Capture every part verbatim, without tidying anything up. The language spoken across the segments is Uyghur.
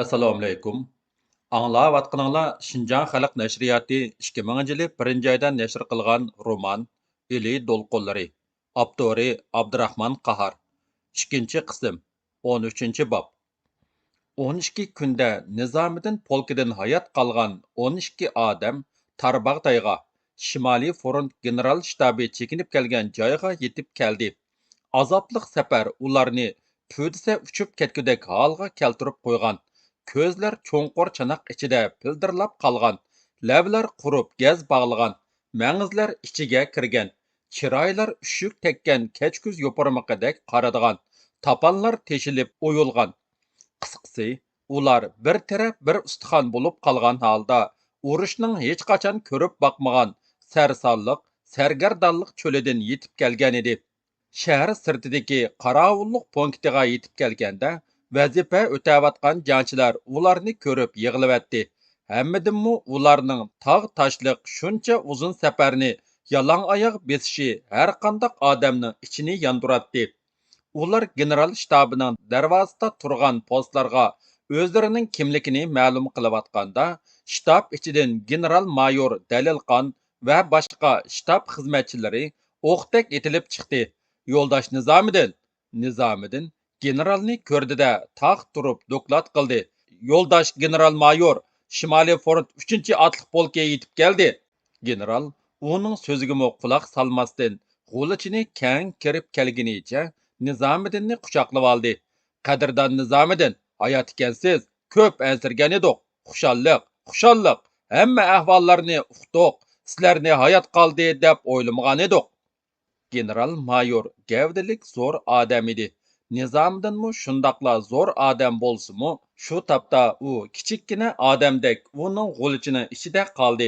ئەسسالامۇئەلەيكۇم. ئاڭلاۋاتقىنىڭلار شىنجاڭ خەلق نەشرىياتى ئىككى مىڭىنچى يىلى بىرىنچى ئايدا نەشر قىلغان رومان ئىلى دولقۇنلىرى. ئاپتورى ئابدۇراخمان قاھار. ئىككىنچى قىسىم. ئون ئۈچىنچى باب. ئون ئىككى كۈندە نىزامىدىن پولكىدىن ھايات قالغان ئون ئىككى ئادەم تارباغ تايغا، شىمالىي فرونت گېنېرال شتابى چېكىنىپ كەلگەن جايغا يېتىپ كەلدى. ئازابلىق سەپەر ئۇلارنى پۈدىسە ئۇچۇپ كەتكۈدەك ھالغا كەلتۈرۈپ قويغان. كۆزلەر چوڭقۇر چاناق ئىچىدە پىلدىرلاپ قالغان، لەۋلەر قۇرۇپ گەز باغلىغان، مەڭزىلەر ئىچىگە كىرگەن، چىرايلار ئۈششۈك تەگكەن كەچكۈز يوپۇرمىقىدەك قارىدىغان، تاپانلار تېشىلىپ ئويۇلغان. قىسقىسى، ئۇلار بىر تەرەپ بىر ئۇستىخان بولۇپ قالغان ھالدا، ئۇرۇشنىڭ ھېچقاچان كۆرۈپ باقمىغان سەرسانلىق، سەرگەردانلىق چۆلىدىن يېتىپ كەلگەنىدى. شەھەر سىرتىدىكى قاراۋۇللۇق پونكىتىغا يېتىپ كەلگەندە، ۋەزىپە ئۆتەۋاتقان جەڭچىلەر ئۇلارنى كۆرۈپ يىغلىۋەتتى. ھەممىدىنمۇ ئۇلارنىڭ تاغ تاشلىق شۇنچە ئۇزۇن سەپەرنى يالاڭ ئاياغ بېسىشى ھەرقانداق ئادەمنىڭ ئىچىنى ياندۇراتتى. ئۇلار گېنېرال شتابىنىڭ دەرۋازىسىدا تۇرغان پوستلارغا ئۆزلىرىنىڭ كىملىكىنى مەلۇم قىلىۋاتقاندا، شتاب ئىچىدىن گېنېرال مايور دەلىلقان ۋە باشقا شتاب خىزمەتچىلىرى ئوقتەك ئېتىلىپ چىقتى. يولداش نىزامىدىن! نىزامىدىن گېنېرالنى كۆردى-دە، تاق تۇرۇپ دوكلات قىلدى. يولداش گېنېرال مايور، شىمالىي فرونت ئۈچىنچى ئاتلىق پولكى يېتىپ كەلدى! گېنېرال ئۇنىڭ سۆزىگىمۇ قۇلاق سالماستىن، غۇلىچىنى كەڭ كېرىپ كەلگىنىچە نىزامىدىننى قۇچاقلىۋالدى. قەدىردان نىزامىدىن، ھايات ئىكەنسىز، كۆپ ئەنسىرىگەنىدۇق. خۇشاللىق، خۇشاللىق! ھەممە ئەھۋاللارنى ئۇقتۇق، سىلەرنى ھايات قالدى دەپ ئويلىمىغانىدۇق. گېنېرال مايور گەۋدىلىك زور ئادەم ئىدى. نىزامىدىنمۇ شۇنداقلا زور ئادەم بولسىمۇ، شۇ تاپتا ئۇ كىچىككىنە ئادەمدەك ئۇنىڭ غۇلىچىنىڭ ئىچىدە قالدى.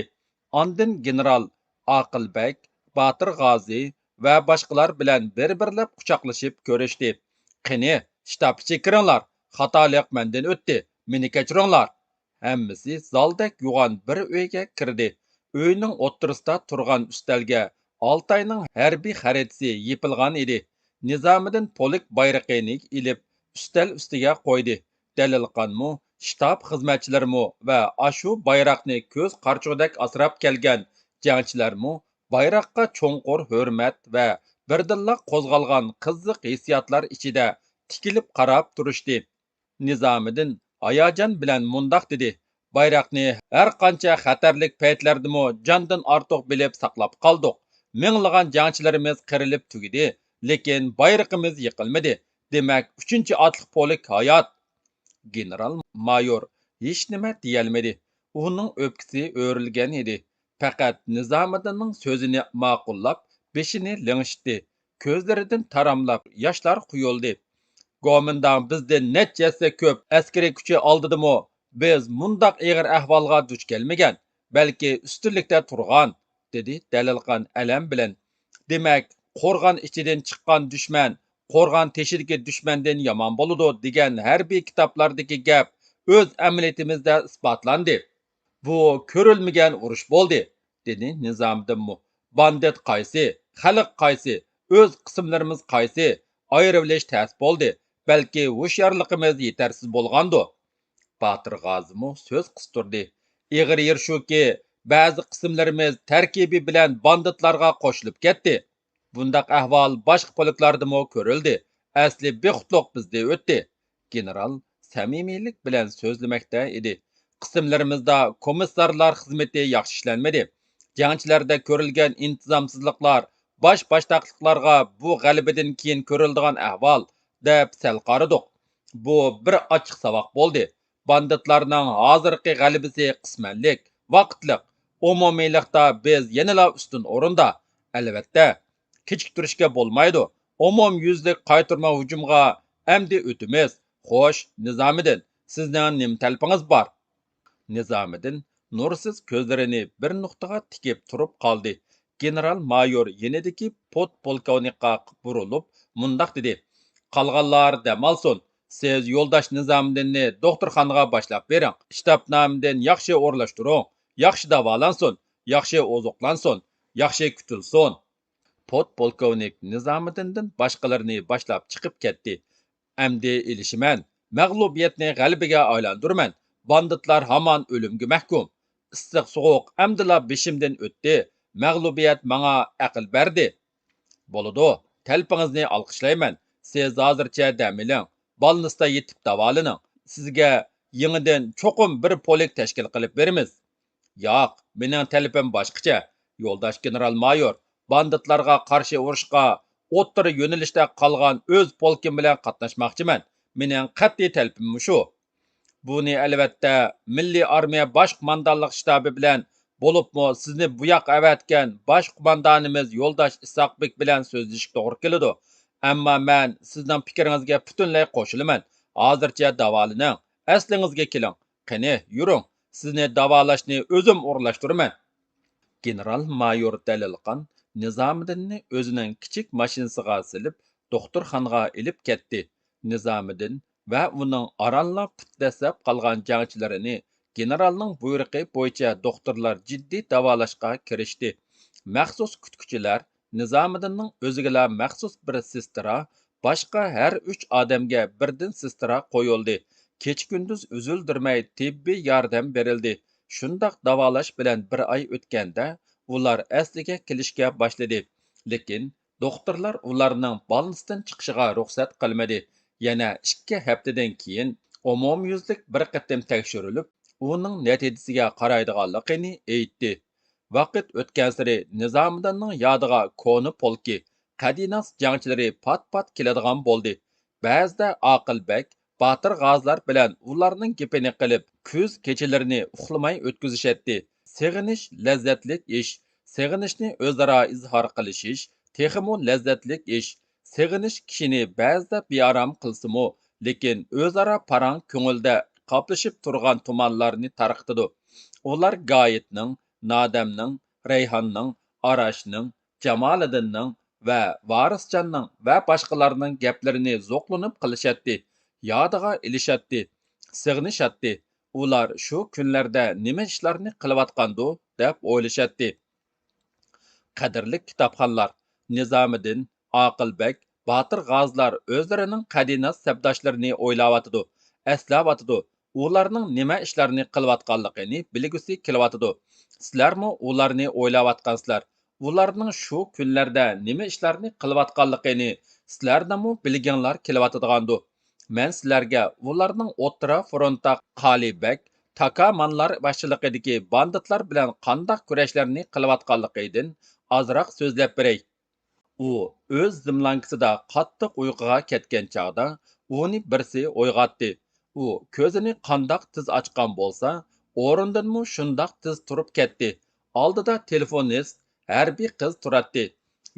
ئاندىن گېنېرال ئاقىل بەگ، باتىر غازى ۋە باشقىلار بىلەن بىر-بىرلەپ قۇچاقلىشىپ كۆرۈشتى. قېنى، شتاب ئىچىگە كىرىڭلار، خاتالىق مەندىن ئۆتتى، مېنى كەچۈرۈڭلار! ھەممىسى زالدەك يوغان بىر ئۆيگە كىردى. ئۆينىڭ ئوتتۇرىسىدا تۇرغان ئۈستەلگە ئالتاينىڭ ھەربىي خەرىتىسى يېپىلغان ئىدى. نىزامىدىن پولك بايرىقىنى ئېلىپ، ئۈستەل ئۈستىگە قويدى. دەلىلقانمۇ، شتاب خىزمەتچىلىرىمۇ ۋە ئاشۇ بايراقنى كۆز قارىچۇقىدەك ئاسراپ كەلگەن جەڭچىلەرمۇ بايراققا چوڭقۇر ھۆرمەت ۋە بىردىنلا قوزغالغان قىزىق ھېسسىياتلار ئىچىدە تىكىلىپ قاراپ تۇرۇشتى. نىزامىدىن ھاياجان بىلەن مۇنداق دېدى: «بايراقنى ھەر قانچە خەتەرلىك پەيتلەردىمۇ جاندىن ئارتۇق بىلىپ ساقلاپ قالدۇق. مىڭلىغان جەڭچىلىرىمىز قىرىلىپ تۈگىدى، لېكىن بايرىقىمىز يىقىلمىدى. دېمەك، ئۈچىنچى ئاتلىق پولك ھايات!» گېنېرال مايور ھېچنېمە دېيەلمىدى. ئۇنىڭ ئۆپكىسى ئۆرۈلگەن ئىدى. پەقەت نىزامىدىننىڭ سۆزىنى ماقۇللاپ، بېشىنى لىڭشىتتى. كۆزلىرىدىن تاراملاپ ياشلار قۇيۇلدى. «گومىنداڭ بىزدىن نەچچە ھەسسە كۆپ ئەسكىرىي كۈچى ئالدىدىمۇ، بىز مۇنداق ئېغىر ئەھۋالغا دۇچ كەلمىگەن، بەلكى ئۈستۈنلۈكتە تۇرغان» دېدى دەلىلقان ئەلەم بىلەن. «دېمەك، قورغان ئىچىدىن چىققان دۈشمەن قورغان تېشىدىكى دۈشمەندىن يامان بولىدۇ دېگەن ھەربىي كىتابلاردىكى گەپ ئۆز ئەمەلىيىتىمىزدە ئىسپاتلاندى. بۇ كۆرۈلمىگەن ئۇرۇش بولدى» دېدى نىزامىدىنمۇ. «باندىت قايسى، خەلق قايسى، ئۆز قىسىملىرىمىز قايسى، ئايرىۋېلىش تەس بولدى، بەلكى ھوشيارلىقىمىز يېتەرسىز بولغاندۇ؟» باتىر غازىمۇ سۆز قىستۇردى. «ئېغىر يېرى شۇكى، بەزى قىسىملىرىمىز تەركىبى بىلەن باندىتلارغا قوشۇلۇپ كەتتى. بۇنداق ئەھۋال باشقا پولكلاردىمۇ كۆرۈلدى. ئەسلى بىخۇدلۇق بىزدە ئۆتتى.» گېنېرال سەمىمىيلىك بىلەن سۆزلىمەكتە ئىدى. «قىسىملىرىمىزدا كومىسسارلار خىزمىتى ياخشى ئىشلەنمىدى. جەڭچىلەردە كۆرۈلگەن ئىنتىزامسىزلىقلار باش باشتاقلىقلارغا بۇ غەلىبىدىن كېيىن كۆرۈلىدىغان ئەھۋال، دەپ سەل قارىدۇق. بۇ بىر ئاچچىق ساۋاق بولدى. باندىتلارنىڭ ھازىرقى غەلىبىسى قىسمەنلىك، ۋاقىتلىق. ئومۇمىيلىقتا بىز يەنىلا ئۈستۈن ئورۇندا. ئەلۋەتتە، كېچىكتۈرۈشكە بولمايدۇ. ئومۇميۈزلۈك قايتۇرما ھۇجۇمغا ئەمدى ئۆتىمىز. خوش، نىزامىدىن، سىزنىڭ نېمە تەلىپىڭىز بار؟» نىزامىدىن نۇرسىز كۆزلىرىنى بىر نۇقتىغا تىكىپ تۇرۇپ قالدى. گېنېرال مايور يېنىدىكى پودپولكوۋنىكقا بۇرۇلۇپ مۇنداق دېدى: «قالغانلار دەم ئالسۇن. سىز يولداش نىزامىدىننى دوختۇرخانىغا باشلاپ بېرىڭ. شتابنامىدىن ياخشى ئورۇنلاشتۇرۇڭ. ياخشى داۋالانسۇن، ياخشى ئوزۇقلانسۇن، ياخشى كۈتۈلسۇن.» پودپولكوۋنىك نىزامىدىندىن باشقىلىرىنى باشلاپ چىقىپ كەتتى. ئەمدى ئېلىشىمەن. مەغلۇبىيەتنى غەلىبىگە ئايلاندۇرىمەن. باندىتلار ھامان ئۆلۈمگە مەھكۇم. ئىسسىق سوغۇق ئەمدىلا بېشىمدىن ئۆتتى. مەغلۇبىيەت ماڭا ئەقىل بەردى. بولىدۇ، تەلىپىڭىزنى ئالقىشلايمەن. سىز ھازىرچە دەم ئېلىڭ. بالنىستا يېتىپ داۋالىنىڭ. سىزگە يېڭىدىن چوقۇم بىر پولك تەشكىل قىلىپ بېرىمىز. ياق، مېنىڭ تەلىپىم باشقىچە. يولداش گېنېرال مايور، باندىتلارغا قارشى ئۇرۇشقا ئوتتۇرا يۆنىلىشتە قالغان ئۆز پولكۇم بىلەن قاتناشماقچىمەن. مېنىڭ قەتئىي تەلىپىم مۇشۇ. بۇنى ئەلۋەتتە مىللىي ئارمىيە باش قوماندانلىق شتابى بىلەن، بولۇپمۇ سىزنى بۇياققا ئەۋەتكەن باش قوماندانىمىز يولداش ئىسھاقبېك بىلەن سۆزلىشىشكە توغرا كېلىدۇ. ئەمما مەن سىزنىڭ پىكرىڭىزگە پۈتۈنلەي قوشۇلىمەن. ھازىرچە داۋالىنىڭ، ئەسلىڭىزگە كېلىڭ. قېنى، يۈرۈڭ، سىزنى داۋالاشنى ئۆزۈم ئورۇنلاشتۇرىمەن. گېنېرال مايور دەلىلقان نىزامىدىننى ئۆزىنىڭ كىچىك ماشىنىسىغا سېلىپ، دوختۇرخانىغا ئېلىپ كەتتى. نىزامىدىن ۋە ئۇنىڭ ئارانلا پۇت دەسسەپ قالغان جەڭچىلىرىنى گېنېرالنىڭ بۇيرۇقى بويىچە دوختۇرلار جىددىي داۋالاشقا كىرىشتى. مەخسۇس كۈتكۈچىلەر نىزامىدىننىڭ ئۆزىگىلا مەخسۇس بىر سېسترا، باشقا ھەر ئۈچ ئادەمگە بىردىن سېسترا قويۇلدى. كېچە-كۈندۈز ئۈزۈلدۈرمەي تېببىي ياردەم بېرىلدى. شۇنداق داۋالاش بىلەن بىر ئاي ئۆتكەندە، ئۇلار ئەسلىگە كېلىشكە باشلىدى. لېكىن دوختۇرلار ئۇلارنىڭ بالنىستىن چىقىشىغا رۇخسەت قىلمىدى. يەنە ئىككى ھەپتىدىن كېيىن ئومۇميۈزلۈك بىر قېتىم تەكشۈرۈلۈپ، ئۇنىڭ نەتىجىسىگە قارايدىغانلىقىنى ئېيتتى. ۋاقىت ئۆتكەنسېرى نىزامىدىننىڭ يادىغا كونا پولكى، قەدىناس جەڭچىلىرى پات-پات كېلىدىغان بولدى. بەزىدە ئاقىل بەگ، باتۇر غازىلار بىلەن ئۇلارنىڭ گېپىنى قىلىپ، كۈز كېچىلىرىنى ئۇخلىماي ئۆتكۈزۈشەتتى. سېغىنىش لەززەتلىك ئىش. سېغىنىشنى ئۆزئارا ئىزھار قىلىشىش تېخىمۇ لەززەتلىك ئىش. سېغىنىش كىشىنى بەزىدە بىئارام قىلسىمۇ، لېكىن ئۆزئارا پاراڭ كۆڭۈلدە قاپلىشىپ تۇرغان تۇمانلارنى تارقىتىدۇ. ئۇلار گايىتنىڭ، نادەمنىڭ، رەيھاننىڭ، ئاراشنىڭ، جامالىدىننىڭ ۋە ۋارىسجاننىڭ ۋە باشقىلارنىڭ گەپلىرىنى زوقلىنىپ قىلىشاتتى، يادىغا ئېلىشاتتى، سېغىنىشاتتى. ئۇلار شۇ كۈنلەردە نېمە ئىشلارنى قىلىۋاتقاندۇ دەپ ئويلىشاتتى. قەدىرلىك كىتابخانلار، نىزامىدىن، ئاقىل بەگ، باتۇر غازىلار ئۆزلىرىنىڭ قەدىناس سەپداشلىرىنى ئويلاۋاتىدۇ، ئەسلەۋاتىدۇ، ئۇلارنىڭ نېمە ئىشلارنى قىلىۋاتقانلىقىنى بىلگۈسى كېلىۋاتىدۇ. سىلەرمۇ ئۇلارنى ئويلاۋاتقانسىلەر. ئۇلارنىڭ شۇ كۈنلەردە نېمە ئىشلارنى قىلىۋاتقانلىقىنى سىلەرنىڭمۇ بىلگۈڭلار كېلىۋاتىدىغاندۇ. مەن سىلەرگە ئۇلارنىڭ ئوتتۇرا فرونتتا قالى بەگ، تاكامانلار باشچىلىقىدىكى باندىتلار بىلەن قانداق كۈرەشلەرنى قىلىۋاتقانلىقىدىن ئازراق سۆزلەپ بېرەي. ئۇ ئۆز زېملانكىسىدا قاتتىق ئۇيقۇغا كەتكەن چاغدا ئۇنى بىرسى ئويغاتتى. ئۇ كۆزىنى قانداق تېز ئاچقان بولسا، ئورنىدىنمۇ شۇنداق تېز تۇرۇپ كەتتى. ئالدىدا تېلېفونىست ھەربىي قىز تۇراتتى.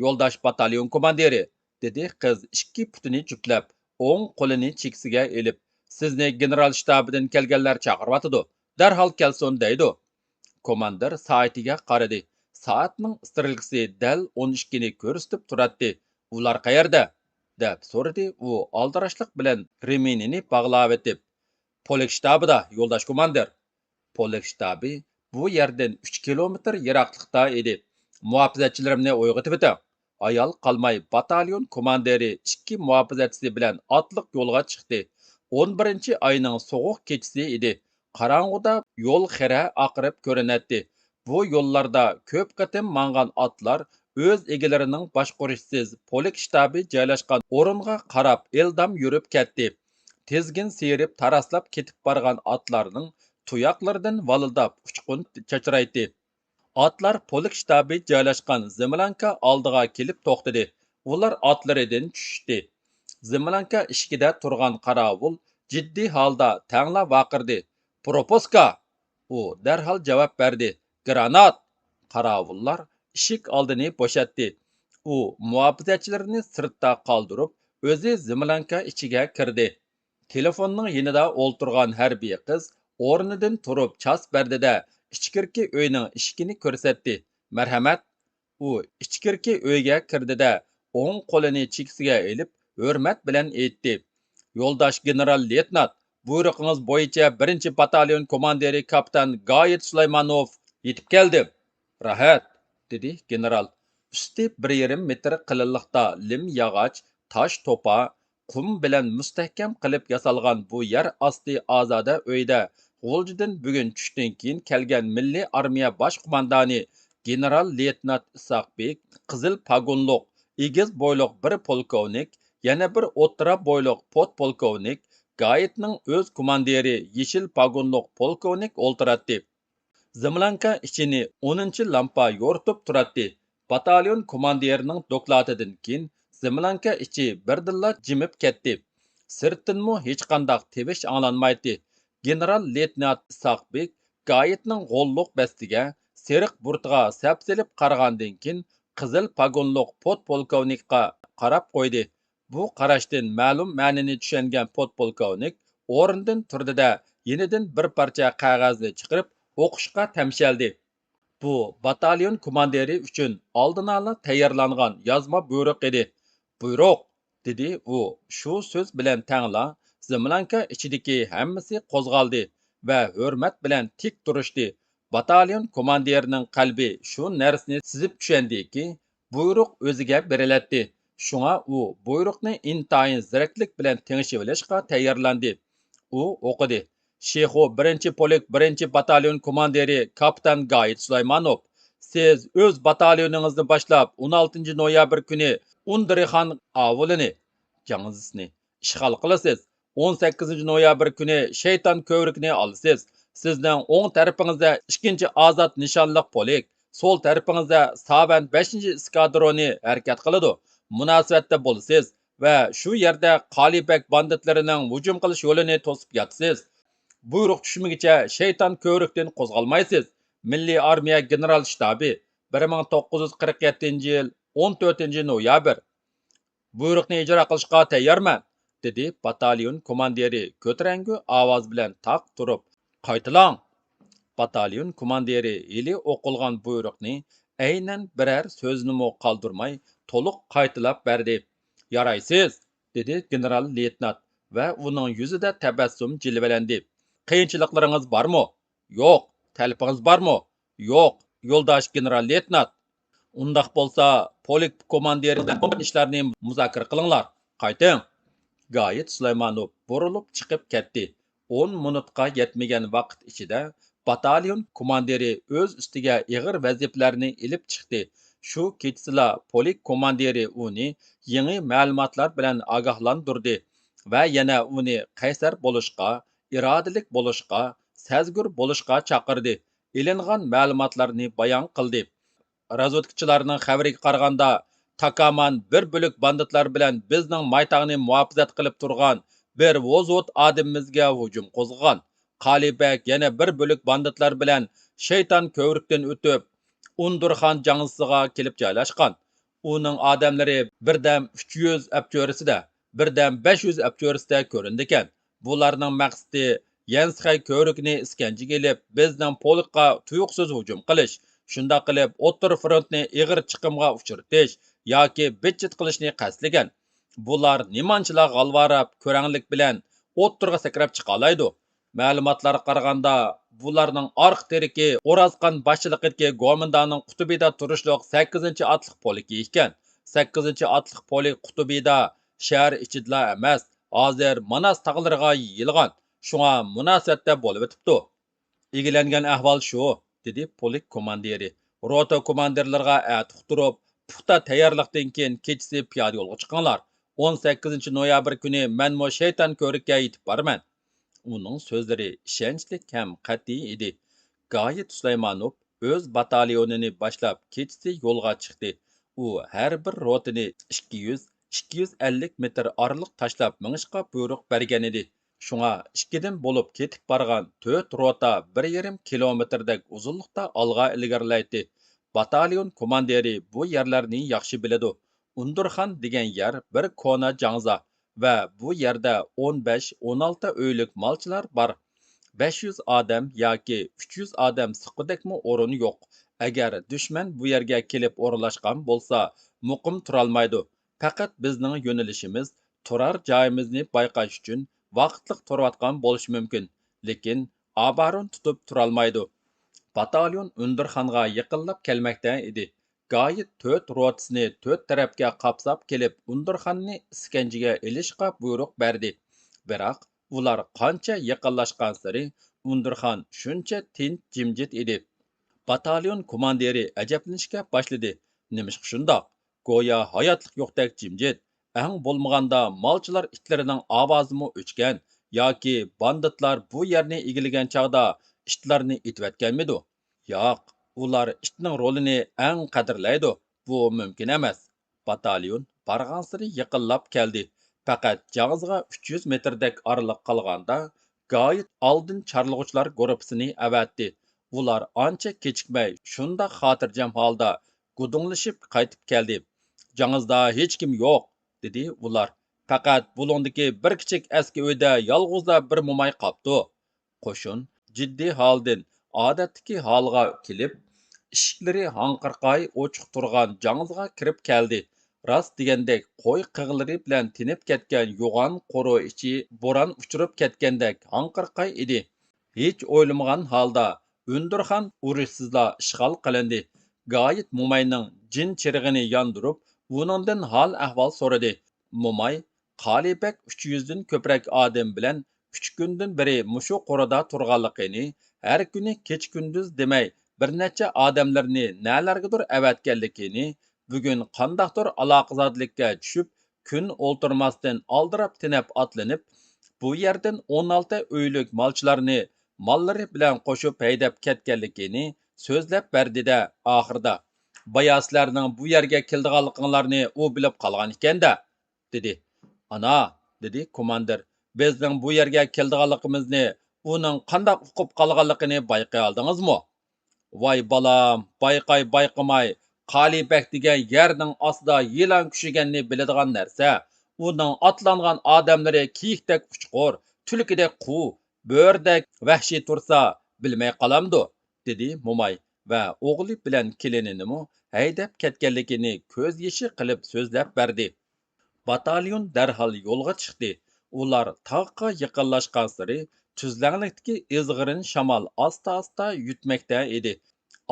يولداش باتاليون كوماندىرى، دېدى قىز ئىككى پۇتىنى جۈپلەپ، ئوڭ قولىنى چېكىسىگە ئېلىپ. سىزنى گېنېرال شتابىدىن كەلگەنلەر چاقىرىۋاتىدۇ. دەرھال كەلسۇن دەيدۇ. كوماندىر سائىتىگە قارىدى. سائەتنىڭ ئىسترېلكىسى دەل ئون ئىككىنى كۆرسىتىپ تۇراتتى. ئۇلار قەيەردە؟ دەپ سورىدى ئۇ ئالدىراشلىق بىلەن رېمىنىنى باغلاۋېتىپ. پولك شتابىدا، يولداش كوماندىر. پولك شتابى بۇ يەردىن ئۈچ كىلومېتىر يىراقلىقتا ئىدى. مۇھاپىزەتچىلىرىمنى ئويغىتىۋېتىڭ. ئايال قالماي باتاليون كوماندىرى ئىككى مۇھاپىزەتچىسى بىلەن ئاتلىق يولغا چىقتى. ئون بىرىنچى ئاينىڭ سوغۇق كېچىسى ئىدى. قاراڭغۇدا يول خىرە ئاقىرىپ كۆرۈنەتتى. بۇ يوللاردا كۆپ قېتىم ماڭغان ئاتلار ئۆز ئىگىلىرىنىڭ باشقۇرۇشسىز پولك شتابى جايلاشقان ئورۇنغا قاراپ ئىلدام يۈرۈپ كەتتى. تىزگىن سىيرىپ تاراسلاپ كېتىپ بارغان ئاتلارنىڭ تۇياقلىرىدىن ۋالىلداپ ئۇچقۇن چاچرايتتى. ئاتلار پولك شتابى جايلاشقان زېملانكا ئالدىغا كېلىپ توختىدى. ئۇلار ئاتلىرىدىن چۈشۈشتى. زېملانكا ئىشىكىدە تۇرغان قاراۋۇل جىددىي ھالدا تەڭلا ۋارقىرىدى: «پروپۇسكا!» ئۇ دەرھال جاۋاب بەردى: «گرانات!» قاراۋۇللار ئىشىك ئالدىنى بوشاتتى. ئۇ مۇھاپىزەتچىلىرىنى سىرتتا قالدۇرۇپ، ئۆزى زېملانكا ئىچىگە كىردى. تېلېفوننىڭ يېنىدا ئولتۇرغان ھەربىي قىز ئورنىدىن تۇرۇپ چاس بەردى-دە، ئىچكىرىكى ئۆينىڭ ئىشىكىنى كۆرسەتتى. «مەرھەمەت!» ئۇ ئىچكىرىكى ئۆيگە كىردى-دە، ئوڭ قولىنى چېكىسىگە ئېلىپ، ھۆرمەت بىلەن ئېيتتى: «يولداش گېنېرال لېيتېنانت، بۇيرۇقىڭىز بويىچە بىرىنچى باتاليون كوماندىرى كاپىتان گايىت سۇلايمانوف يېتىپ كەلدىم.» «راھەت!» دېدى گېنېرال. ئۈستى بىر يېرىم مېتىر قېلىنلىقتا لىم ياغاچ، تاش توپا، قۇم بىلەن مۇستەھكەم قىلىپ ياسالغان بۇ يەر ئاستى ئازادە ئۆيدە غۇلجىدىن بۈگۈن چۈشتىن كېيىن كەلگەن مىللىي ئارمىيە باش قوماندانى گېنېرال لېيتېنانت ئىسھاق بېك، قىزىل پاگونلۇق، ئېگىز بويلۇق بىر پولكوۋنىك، يەنە بىر ئوتتۇرا بويلۇق پودپولكوۋنىك، گايىتنىڭ ئۆز كوماندىرى يېشىل پاگونلۇق پولكوۋنىك ئولتۇراتتى. زېملانكا ئىچىنى ئونىنچى لامپا يورۇتۇپ تۇراتتى. باتاليون كوماندىرىنىڭ دوكلاتىدىن كېيىن زېملانكا ئىچى بىردىنلا جىمىپ كەتتى. سىرتتىنمۇ ھېچقانداق تىۋىش ئاڭلانمايتتى. گېنېرال لېيتېنانت ئىسھاق بېك گايىتنىڭ غوللۇق بەستىگە، سېرىق بۇرۇتىغا سەپسېلىپ قارىغاندىن كېيىن، قىزىل پاگونلۇق پودپولكوۋنىكقا قاراپ قويدى. بۇ قاراشتىن مەلۇم مەنىنى چۈشەنگەن پودپولكوۋنىك ئورنىدىن تۇردى-دە، يېنىدىن بىر پارچە قەغەزنى چىقىرىپ، ئوقۇشقا تەمشەلدى. بۇ باتاليون كوماندىرى ئۈچۈن ئالدىنئالا تەييارلانغان يازما بۇيرۇق ئىدى. بۇيرۇق! دېدى ئۇ شۇ سۆز بىلەن تەڭلا. زېملانكا ئىچىدىكى ھەممىسى قوزغالدى ۋە ھۆرمەت بىلەن تىك تۇرۇشتى. باتاليون كوماندىرىنىڭ قەلبى شۇ نەرسىنى سېزىپ چۈشەندىكى، بۇيرۇق ئۆزىگە بېرىلەتتى. شۇڭا ئۇ بۇيرۇقنى ئىنتايىن زېرەكلىك بىلەن تىڭشىۋېلىشقا تەييارلاندى. ئۇ ئوقۇدى. شىخۇ بىرىنچى پولك بىرىنچى باتاليون كوماندىرى كاپىتان گايىت سۇلايمانوف، سىز ئۆز باتاليونىڭىزنى باشلاپ، ئون ئالتىنچى نويابىر كۈنى ئۇندىرىخان ئاۋۇلىنى، جاڭزىسىنى، ئىشغال قىلىسىز. ئون سەككىزىنچى نويابىر كۈنى شەيتان كۆۋرۈكىنى ئالىسىز. سىزنىڭ ئوڭ تەرىپىڭىزدە ئىككىنچى ئازاد نىشانلىق پولك، سول تەرىپىڭىزدە ساۋەن بەشىنچى ئېسكادرونى ھەرىكەت قىلىدۇ. مۇناسىۋەتتە بولىسىز ۋە شۇ يەردە قالىبەگ باندىتلىرىنىڭ ھۇجۇم قىلىش يولىنى توسۇپ ياتىسىز. بۇيرۇق چۈشمىگۈچە شەيتان كۆۋرۈكتىن قوزغالمايسىز. مىللىي ئارمىيە گېنېرال شتابى، بىر مىڭ توققۇز يۈز قىرىق يەتتىنچى يىل، ئون تۆتىنچى نويابىر. بۇيرۇقنى ئىجرا قىلىشقا تەييارمەن، دېدى باتاليون كوماندىرى كۆتۈرەڭگۈ ئاۋاز بىلەن تاق تۇرۇپ. قايتىلاڭ! باتاليون كوماندىرى ھېلى ئوقۇلغان بۇيرۇقنى ئەينەن بىرەر سۆزنىمۇ قالدۇرماي تولۇق قايتىلاپ بەردى. يارايسىز! دېدى گېنېرال لېيتېنانت ۋە ئۇنىڭ يۈزىدە تەبەسسۇم جىلۋىلەندى. قىيىنچىلىقلىرىڭىز بارمۇ؟ يوق. تەلىپىڭىز بارمۇ؟ يوق، يولداش گېنېرال لېيتېنانت. ئۇنداق بولسا، پولك كوماندىرى بىلەن ئىشلارنى مۇزاكىرە قىلىڭلار. قايتىڭ! گايىت سۇلايمانوف بۇرۇلۇپ چىقىپ كەتتى. ئون مىنۇتقا يەتمىگەن ۋاقىت ئىچىدە باتاليون كوماندىرى ئۆز ئۈستىگە ئېغىر ۋەزىپىلەرنى ئېلىپ چىقتى. شۇ كېچىسىلا پولك كوماندىرى ئۇنى يېڭى مەلۇماتلار بىلەن ئاگاھلاندۇردى ۋە يەنە ئۇنى قەيسەر بولۇشقا، ئىرادىلىك بولۇشقا، سەزگۈر بولۇشقا چاقىردى. ئېلىنغان مەلۇماتلارنى بايان قىلدى. رازۋېدكىچىلارنىڭ خەۋىرىگە قارىغاندا، تاكامان بىر بۆلەك باندىتلار بىلەن بىزنىڭ مايتاغنى مۇھاپىزەت قىلىپ تۇرغان بىر ۋوزۋود ئادىمىمىزگە ھۇجۇم قوزغىغان. قالىبەگ يەنە بىر بۆلەك باندىتلار بىلەن شەيتان كۆۋرۈكتىن ئۆتۈپ، ئۇندۇرخان جاڭزىسىغا كېلىپ جايلاشقان. ئۇنىڭ ئادەملىرى بىردەم ئۈچ يۈز ئەپچۆرىسىدە، بىردەم بەش يۈز ئەپچۆرىسىدە كۆرۈنىدىكەن. بۇلارنىڭ مەقسىتى يەنسىخەي كۆۋرۈكىنى ئىسكەنجىگە ئېلىپ، بىزنىڭ پولكقا تۇيۇقسىز ھۇجۇم قىلىش، شۇنداق قىلىپ ئوتتۇرا فرونتنى ئېغىر چىقىمغا ئۇچرىتىش ياكى بىت-چىت قىلىشنى قەستلىگەن. بۇلار نېمانچىلا غالۋاراپ، كۆرەڭلىك بىلەن ئوتتۇرىغا سەكرەپ چىقالايدۇ؟ مەلۇماتلارغا قارىغاندا، بۇلارنىڭ ئارقا تىرىكى ئورازخان باشچىلىقىدىكى گومىنداڭنىڭ قۇتۇبىدا تۇرۇشلۇق سەككىزىنچى ئاتلىق پولكى ئىكەن. سەككىزىنچى ئاتلىق پولك قۇتۇبىدا شەھەر ئىچىدىلا ئەمەس، ھازىر ماناس تاغلىرىغا يېيىلغان، شۇڭا مۇناسىۋەتتە بولۇۋېتىپتۇ. ئىگىلەنگەن ئەھۋال شۇ، دېدى پولك كوماندىرى. روتا كوماندىرلىرىغا ئەتە ئۇقتۇرۇپ، پۇختا تەييارلىقتىن كېيىن كېچىسى پىيادە يولغا چىقىڭلار. ئون سەككىزىنچى نويابىر كۈنى مەنمۇ شەيتان كۆۋرۈككە يېتىپ بارىمەن. ئۇنىڭ سۆزلىرى ئىشەنچلىك ھەم قەتئىي ئىدى. گايىت سۇلايمانوف ئۆز باتاليونىنى باشلاپ، كېچىسى يولغا چىقتى. ئۇ ھەر بىر روتىنى ئىككى يۈز، ئىككى يۈز ئەللىك مېتىر ئارىلىق تاشلاپ مېڭىشقا بۇيرۇق بەرگەنىدى. شۇڭا ئىككىدىن بولۇپ كېتىپ بارغان تۆت روتا بىر يېرىم كىلومېتىردەك ئۇزۇنلۇقتا ئالغا ئىلگىرىلەيتتى. باتاليون كوماندىرى بۇ يەرلەرنى ياخشى بىلىدۇ. ئۇندۇرخان دېگەن يەر بىر كونا جاڭزا ۋە بۇ يەردە ئون بەش، ئون ئالتە ئۆيلۈك مالچىلار بار. بەش يۈز ئادەم ياكى ئۈچ يۈز ئادەم سىققۇدەكمۇ ئورۇن يوق. ئەگەر دۈشمەن بۇ يەرگە كېلىپ ئورۇنلاشقان بولسا، مۇقىم تۇرالمايدۇ. پەقەت بىزنىڭ يۆنىلىشىمىز تۇرار جايىمىزنى بايقاش ئۈچۈن ۋاقىتلىق تۇرۇۋاتقان بولۇشى مۇمكىن، لېكىن ئابارون تۇتۇپ تۇرالمايدۇ. باتاليون ئۇندۇرخانغا يېقىنلاپ كەلمەكتە ئىدى. گايىت تۆت روتىسىنى تۆت تەرەپكە قاپساپ كېلىپ، ئۇندۇرخاننى ئىسكەنجىگە ئېلىشقا بۇيرۇق بەردى. بىراق، ئۇلار قانچە يېقىنلاشقانسېرى، ئۇندۇرخان شۇنچە تىنچ، جىمجىت ئىدى. باتاليون كوماندىرى ئەجەبلىنىشكە باشلىدى. نېمىشقا شۇنداق؟ گويا ھاياتلىق يوقتەك جىمجىت. ئەڭ بولمىغاندا مالچىلار ئىتلىرىنىڭ ئاۋازىمۇ ئۆچكەن ياكى باندىتلار بۇ يەرنى ئىگىلىگەن چاغدا ئىتلارنى ئېتىۋەتكەنمىدۇ؟ ياق، ئۇلار ئىتنىڭ رولىنى ئەڭ قەدىرلەيدۇ. بۇ مۇمكىن ئەمەس. باتاليون بارغانسېرى يېقىنلاپ كەلدى. پەقەت جاڭزىغا ئۈچ يۈز مېتىردەك ئارىلىق قالغاندا، گايىت ئالدىن چارلىغۇچىلار گۇرۇپپىسىنى ئەۋەتتى. ئۇلار ئانچە كېچىكمەي، شۇنداق خاتىرجەم ھالدا گۇدۇڭلىشىپ قايتىپ كەلدى. «جاڭزىدا ھېچكىم يوق»، دېدى ئۇلار. «پەقەت بۇلۇڭدىكى بىر كىچىك ئەسكى ئۆيدە يالغۇزلا بىر موماي قاپتۇ.» قوشۇن جىددىي ھالدىن ئادەتتىكى ھالغا كېلىپ، ئىشىكلىرى ھاڭقىرقاي ئوچۇق تۇرغان جاڭزىغا كىرىپ كەلدى. راست دېگەندەك، قوي قىغلىرى بىلەن تېنىپ كەتكەن يوغان قورۇ ئىچى بوران ئۇچۇرۇپ كەتكەندەك ھاڭقىرقاي ئىدى. ھېچ ئويلىمىغان ھالدا ئۈندۈرخان ئۇرۇشسىزلا ئىشغال قىلىندى. گايىت موماينىڭ جىن چىرىغىنى ياندۇرۇپ، ئۇنىڭدىن ھال-ئەھۋال سورىدى. موماي قالىبەگ ئۈچ يۈزدىن كۆپرەك ئادەم بىلەن ئۈچ كۈندىن بېرى مۇشۇ قورىدا تۇرغانلىقىنى، ھەر كۈنى كېچە-كۈندۈز دېمەي، بىر نەچچە ئادەملىرىنى نەلەرگىدۇر ئەۋەتكەنلىكىنى، بۈگۈن قانداقتۇر ئالاقىزادىلىككە چۈشۈپ، كۈن ئولتۇرماستىن ئالدىراپ-تېنەپ ئاتلىنىپ، بۇ يەردىن ئون ئالتە ئۆيلۈك مالچىلارنى ماللىرى بىلەن قوشۇپ ھەيدەپ كەتكەنلىكىنى سۆزلەپ بەردى-دە، ئاخىرىدا، «بايا سىلەرنىڭ بۇ يەرگە كېلىدىغانلىقىڭلارنى ئۇ بىلىپ قالغان ئىكەن-دە.» دېدى. «ئانا»، دېدى كوماندىر، «بىزنىڭ بۇ يەرگە كېلىدىغانلىقىمىزنى ئۇنىڭ قانداق ئۇقۇپ قالغانلىقىنى بايقىيالدىڭىزمۇ؟» «ۋاي بالام، بايقاي بايقىماي، قالىبەگ دېگەن يەرنىڭ ئاستىدا يىلان كۈشىگەننى بىلىدىغان نەرسە. ئۇنىڭ ئاتلانغان ئادەملىرى كېيىكتەك ئۇچقۇر، تۈلكىدەك قۇۋ، بۆرىدەك ۋەھشىي تۇرسا، بىلمەي قالامدۇ؟» دېدى موماي ۋە ئوغلى بىلەن كېلىنىنىمۇ ھەيدەپ كەتكەنلىكىنى كۆز يېشى قىلىپ سۆزلەپ بەردى. باتاليون دەرھال يولغا چىقتى. ئۇلار تاغقا يېقىنلاشقانسېرى، تۈزلەڭلىكتىكى ئىزغىرىن شامال ئاستا-ئاستا يۈتمەكتە ئىدى.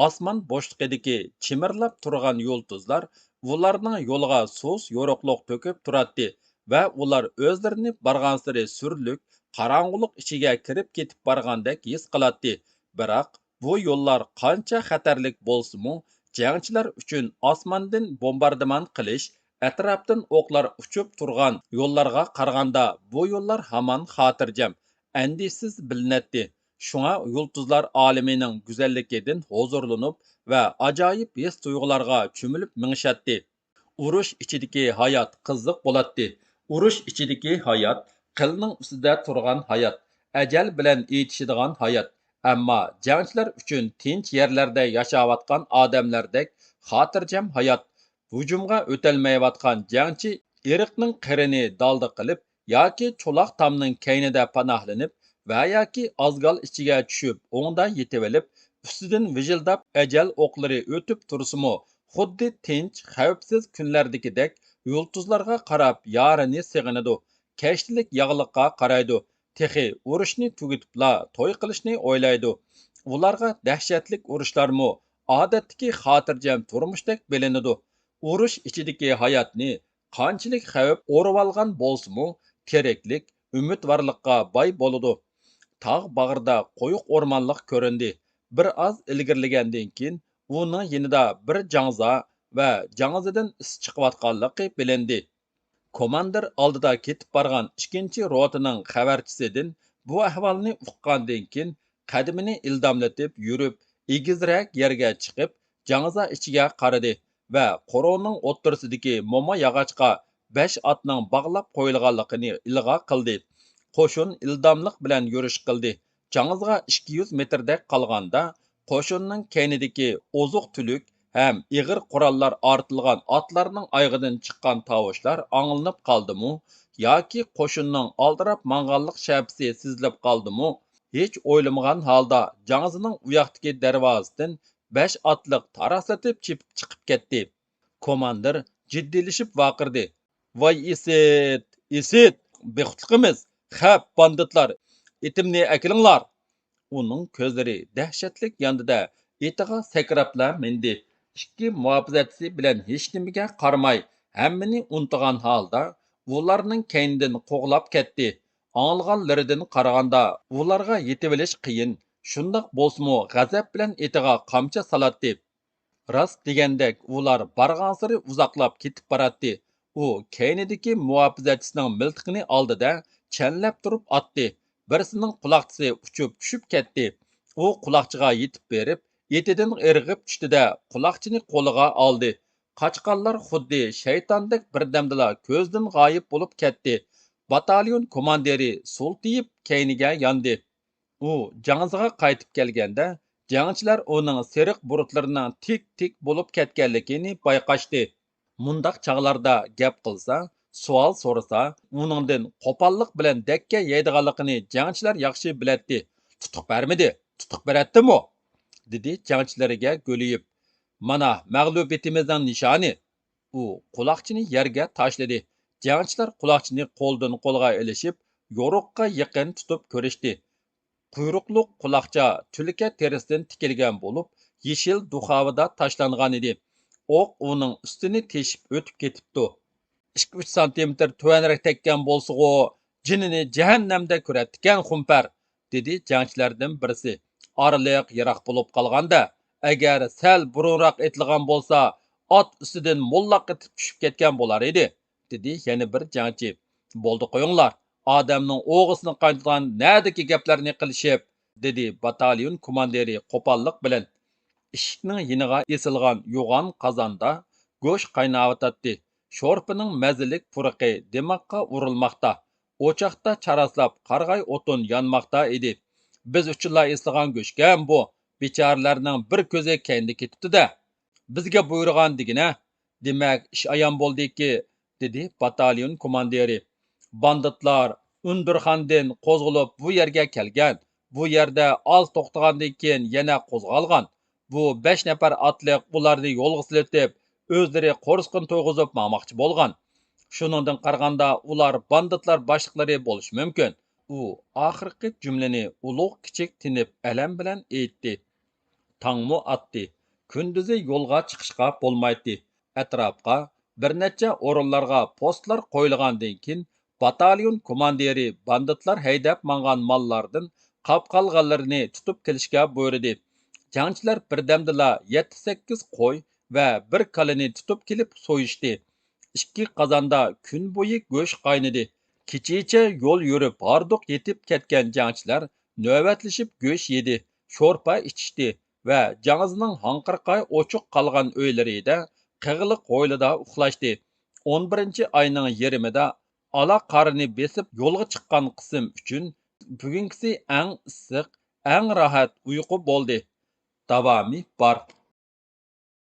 ئاسمان بوشلۇقىدىكى چىمىرلاپ تۇرغان يۇلتۇزلار ئۇلارنىڭ يولىغا سۇس يورۇقلۇق تۆكۈپ تۇراتتى ۋە ئۇلار ئۆزلىرىنى بارغانسېرى سۈرلۈك قاراڭغۇلۇق ئىچىگە كىرىپ كېتىپ بارغاندەك ھېس قىلاتتى. بىراق، بۇ يوللار قانچە خەتەرلىك بولسىمۇ، جەڭچىلەر ئۈچۈن ئاسماندىن بومباردىمان قىلىش، ئەتراپتىن ئوقلار ئۇچۇپ تۇرغان يوللارغا قارىغاندا، بۇ يوللار ھامان خاتىرجەم، ئەندىشىسىز بىلىنەتتى. شۇڭا يۇلتۇزلار ئالىمىنىڭ گۈزەللىكىدىن ھۇزۇرلىنىپ ۋە ئاجايىپ ھېس-تۇيغۇلارغا چۆمۈلۈپ مېڭىشاتتى. ئۇرۇش ئىچىدىكى ھايات قىزىق بولاتتى. ئۇرۇش ئىچىدىكى ھايات قىلنىڭ ئۈستىدە تۇرغان ھايات، ئەجەل بىلەن ئېتىشىدىغان ھايات. ئەمما جەڭچىلەر ئۈچۈن تىنچ يەرلەردە ياشاۋاتقان ئادەملەردەك خاتىرجەم ھايات. ھۇجۇمغا ئۆتەلمەيۋاتقان جەڭچى ئېرىقنىڭ قىرىنى دالدا قىلىپ، ياكى چولاق تامنىڭ كەينىدە پاناھلىنىپ ۋە ياكى ئازگال ئىچىگە چۈشۈپ، ئوڭدا يېتىۋېلىپ، ئۈستىدىن ۋىژىلداپ ئەجەل ئوقلىرى ئۆتۈپ تۇرسىمۇ، خۇددى تىنچ، خەۋپسىز كۈنلەردىكىدەك يۇلتۇزلارغا قاراپ يارىنى سېغىنىدۇ، كەشتىلىك ياغلىققا قارايدۇ، تېخى ئۇرۇشنى تۈگىتىپلا توي قىلىشنى ئويلايدۇ. ئۇلارغا دەھشەتلىك ئۇرۇشلارمۇ ئادەتتىكى خاتىرجەم تۇرمۇشتەك بىلىنىدۇ. ئۇرۇش ئىچىدىكى ھاياتنى قانچىلىك خەۋپ ئورىۋالغان بولسىمۇ، تىرىكلىك ئۈمىدۋارلىققا باي بولىدۇ. تاغ باغرىدا قويۇق ئورمانلىق كۆرۈندى. بىر ئاز ئىلگىرىلىگەندىن كېيىن، ئۇنىڭ يېنىدا بىر جاڭزا ۋە جاڭزىدىن ئىس چىقىۋاتقانلىقى بىلىندى. كوماندىر ئالدىدا كېتىپ بارغان ئىككىنچى روتىنىڭ خەۋەرچىسىدىن بۇ ئەھۋالنى ئۇققاندىن كېيىن، قەدىمىنى ئىلداملىتىپ يۈرۈپ، ئېگىزرەك يەرگە چىقىپ، جاڭزا ئىچىگە قارىدى ۋە قورۇنىڭ ئوتتۇرىسىدىكى موما ياغاچقا بەش ئاتنىڭ باغلاپ قويۇلغانلىقىنى ئىلغا قىلدى. قوشۇن ئىلداملىق بىلەن يۈرۈش قىلدى. جاڭزىغا ئىككى يۈز مېتىردەك قالغاندا، قوشۇننىڭ كەينىدىكى ئوزۇق-تۈلۈك ھەم ئېغىر قوراللار ئارتىلغان ئاتلارنىڭ ئايىغىدىن چىققان تاۋۇشلار ئاڭلىنىپ قالدىمۇ ياكى قوشۇننىڭ ئالدىراپ ماڭغانلىق شەپىسى سېزىلىپ قالدىمۇ، ھېچ ئويلىمىغان ھالدا جاڭزىنىڭ ئۇياقتىكى دەرۋازىسىدىن بەش ئاتلىق تاراسلىتىپ چېپىپ چىقىپ كەتتى. كوماندىر جىددىيلىشىپ ۋارقىرىدى: «ۋاي ئىسىت، ئىسىت! بىخۇدلۇقىمىز! خەپ، باندىتلار! ئېتىمنى ئەكېلىڭلار!» ئۇنىڭ كۆزلىرى دەھشەتلىك ياندى-دە، ئېتىغا سەكرەپلا مىندى. ئىككى مۇھاپىزەتچىسى بىلەن ھېچنېمىگە قارىماي، ھەممىنى ئۇنتۇغان ھالدا ئۇلارنىڭ كەينىدىن قوغلاپ كەتتى. ئاڭلىغانلىرىدىن قارىغاندا، ئۇلارغا يېتىۋېلىش قىيىن. شۇنداق بولسىمۇ، غەزەپ بىلەن ئېتىغا قامچا سالاتتى. راست دېگەندەك، ئۇلار بارغانسېرى ئۇزاقلاپ كېتىپ باراتتى. ئۇ كەينىدىكى مۇھاپىزەتچىسىنىڭ مىلتىقىنى ئالدى-دە، چەنلەپ تۇرۇپ ئاتتى. بىرسىنىڭ قۇلاقچىسى ئۇچۇپ چۈشۈپ كەتتى. ئۇ قۇلاقچىغا يېتىپ بېرىپ، ئېتىدىن ئىرغىپ چۈشتى-دە، قۇلاقچىنى قولىغا ئالدى. قاچقانلار خۇددى شەيتاندەك بىردەمدىلا كۆزدىن غايىب بولۇپ كەتتى. باتاليون كوماندىرى سۇلتىيىپ كەينىگە ياندى. ئۇ جاڭزىغا قايتىپ كەلگەندە، جەڭچىلەر ئۇنىڭ سېرىق بۇرۇتلىرىنىڭ تىك-تىك بولۇپ كەتكەنلىكىنى بايقاشتى. مۇنداق چاغلاردا گەپ قىلسا، سوئال سورىسا، ئۇنىڭدىن قوپاللىق بىلەن دەككە يەيدىغانلىقىنى جەڭچىلەر ياخشى بىلەتتى. «تۇتۇق بەرمىدى، تۇتۇق بېرەتتىمۇ؟» دېدى جەڭچىلىرىگە گۆلىيىپ. «مانا مەغلۇبىيىتىمىزنىڭ نىشانى.» ئۇ قۇلاقچىنى يەرگە تاشلىدى. جەڭچىلەر قۇلاقچىنى قولدىن قولغا ئېلىشىپ، يورۇققا يېقىن تۇتۇپ كۆرۈشتى. قۇيرۇقلۇق قۇلاقچا تۈلكە تېرىسىدىن تىكىلگەن بولۇپ، يېشىل دۇخاۋىدا تاشلانغانىدى. ئوق ئۇنىڭ ئۈستىنى تېشىپ ئۆتۈپ كېتىپتۇ. «ئىككى-ئۈچ سانتىمېتىر تۆۋەنرەك تەگكەن بولسىغۇ، جېنىنى جەھەننەمدە كۆرەتتىكەن خۇمپەر!» دېدى جەڭچىلەردىن بىرسى. «ئارىلىق يىراق بولۇپ قالغاندا، ئەگەر سەل بۇرۇنراق ئېتىلغان بولسا، ئات ئۈستىدىن موللاق ئېتىپ چۈشۈپ كەتكەن بولار ئىدى.» دېدى يەنە بىر جەڭچى. «بولدى، قويۇڭلار، ئادەمنىڭ ئوغىسىنى قاينىتىدىغان نەدىكى گەپلەرنى قىلىشىپ؟» دېدى باتاليون كوماندىرى قوپاللىق بىلەن. ئىشىكنىڭ يېنىغا ئېسىلغان يوغان قازاندا گۆش قايناۋاتاتتى. شورپىنىڭ مەززىلىك پۇرىقى دىماغقا ئۇرۇلماقتا. ئوچاقتا چاراسلاپ قارىغاي ئوتۇن يانماقتا ئىدى. «بىز ئۈچۈنلا ئېسىلغان گۆشكەن بۇ، بىچارىلەرنىڭ بىر كۆزى كەينىدە كېتىپتۇ-دە. بىزگە بۇيرۇغان دېگىنە. دېمەك، ئىش ئايان بولدىكى»، دېدى باتاليون كوماندىرى. «باندىتلار ئۈندۈرخاندىن قوزغىلىپ بۇ يەرگە كەلگەن. بۇ يەردە ئاز توختىغاندىن كېيىن يەنە قوزغالغان. بۇ بەش نەپەر ئاتلىق ئۇلارنى يولغا سېلىتىپ، ئۆزلىرى قورسىقىنى تويغۇزۇپ ماڭماقچى بولغان. شۇنىڭدىن قارىغاندا، ئۇلار باندىتلار باشلىقلىرى بولۇشى مۇمكىن.» ئۇ ئاخىرقى جۈملىنى ئۇلۇغ كىچىك تىنىپ ئەلەم بىلەن ئېيتتى. تاڭمۇ ئاتتى. كۈندۈزى يولغا چىقىشقا بولمايتتى. ئەتراپقا، بىر نەچچە ئورۇنلارغا پوستلار قويۇلغاندىن كېيىن، باتاليون كوماندىرى باندىتلار ھەيدەپ ماڭغان ماللاردىن قاپقالغانلىرىنى تۇتۇپ كېلىشكە بۇيرۇدى. جەڭچىلەر بىردەمدىلا يەتتە-سەككىز قوي ۋە بىر كالىنى تۇتۇپ كېلىپ سويۇشتى. ئىككى قازاندا كۈن بويى گۆش قاينىدى. كېچىچە يول يۈرۈپ ھاردۇق يېتىپ كەتكەن جەڭچىلەر نۆۋەتلىشىپ گۆش يېدى، شورپا ئىچىشتى ۋە جاڭزىنىڭ ھاڭقىرقاي ئوچۇق قالغان ئۆيلىرىدە قېغىلىق ھويلىدا ئۇخلاشتى. ئون بىرىنچى ئاينىڭ يېرىمىدا ئالا قارىنى بېسىپ يولغا چىققان قىسىم ئۈچۈن بۈگۈنكىسى ئەڭ ئىسسىق، ئەڭ راھەت ئۇيقۇ بولدى. داۋامى بار.